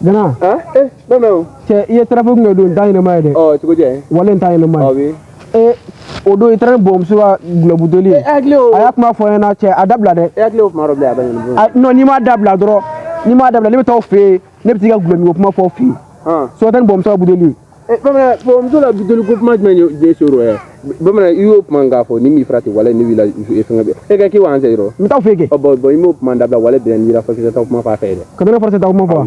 Gana. Ah, eh, bamanan. Cɛ, i ye trafic kɛ don, n t'a ɲɛnama ye dɛ. Ɔ, cogo di? Wale n t'a ɲɛnama ye. Ɔ, oui. Eh, o don i taara ni bɔnmuso ka gulɔbuteli ye. E hakili o. A y'a kuma fɔ n ɲɛna cɛ, a dabila dɛ. E hakili o kuma dɔ bila a bɛ ɲɛnabɔ. A non, n'i m'a dabila dɔrɔn, n'i m'a dabila, ne bɛ taa aw fɛ yen, ne bɛ t'i ka gulɔminko kuma fɔ aw fɛ yen. Han. So taa ni bɔnmuso ka buteli ye. Eh, bamanan, bɔnmuso la buteli ko kuma jumɛn ye sɔrɔ yɛ? Bamanan, i y'o kuma k'a fɔ ni m'i farati wala ne b'i la fɛngɛ bɛɛ. E ka k'i wa an sɛ yɔrɔ. N bɛ taa aw fɛ yen kɛ. Ɔ, bon, bon, i m'o kuma dabila wala bɛn n'i la furakisɛ ta kuma f'a fɛ dɛ. Ka taa ne furakisɛ ta kuma fɔ wa?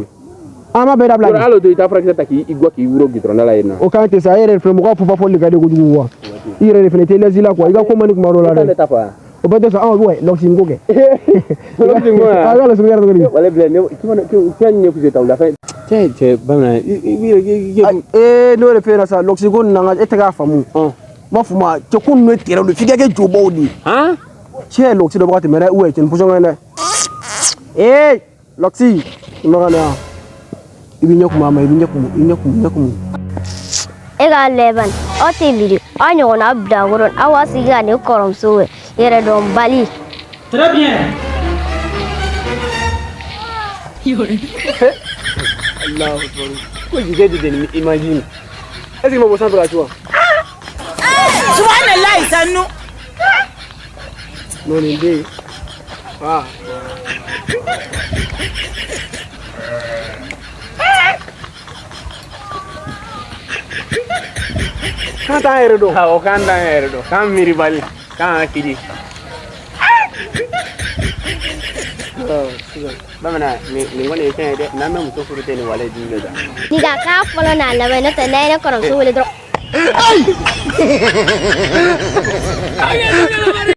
An b'a bɛɛ dabila. Yɔrɔ hali o don i taa furakisɛ ta k'i gɔ k'i wuro gidɔrɔn da la yen nɔ. O kan tɛ sa, e yɛrɛ filɛ mɔgɔw fɔ fɔli de ka di kojugu wa. I yɛrɛ de fɛnɛ tɛ lɛsi la quoi, i ka ko man di kuma dɔw la Ne dɛ. ta fɔ wa? O bɛɛ tɛ sɔn, ah ouais, lɔsi ko kɛ. Lɔsi ko ya? Ah, lɔsi ko kɛra cogo di? Wala bilen ne fɛn ɲɛ fuse ta o la fɛn. Cɛ cɛ bamanan i i i Ee, n'o de f'e ɲɛna sa, lɔsi ko nin na e tɛ k'a faamu. N b'a f'o ma cɛ ko ninnu ye terrain de f'i ka kɛ jobaw de ye. Han? Cɛ lɔsi dɔ bɛ ka tɛmɛ dɛ, ouais, cɛ nin pɔsɔn ka ɲi dɛ. Ee, lɔsi, i ma ka na yan. I bɛ ɲɛ kumu a ma, i bɛ ɲɛ kumu, i ɲɛ kumu, ɲɛ kumu. E k'a lajɛ bani, aw tɛ miiri aw ɲɔgɔnna bilakoro aw b'a sigi ka ne kɔrɔmuso wɛ yɛrɛdɔnbali. Très bien. Allahu akbar. Ko jijɛ de ni imagine. Est-ce que ma bɔ sanfɛ ka ci wa? Subhanallah sanu. Non, nin den. Ah. Kan t'an yɛrɛ dɔn. Awɔ, k'an t'an yɛrɛ dɔn, k'an miiribali, k'an hakili. Bamanan, nin kɔni ye fɛn ye dɛ, n'an bɛ muso furu tɛ nin wale dun de da. Nin ka k'a fɔlɔ n'a laban ye, n'o tɛ n'a ye ne kɔrɔmuso wele dɔrɔn.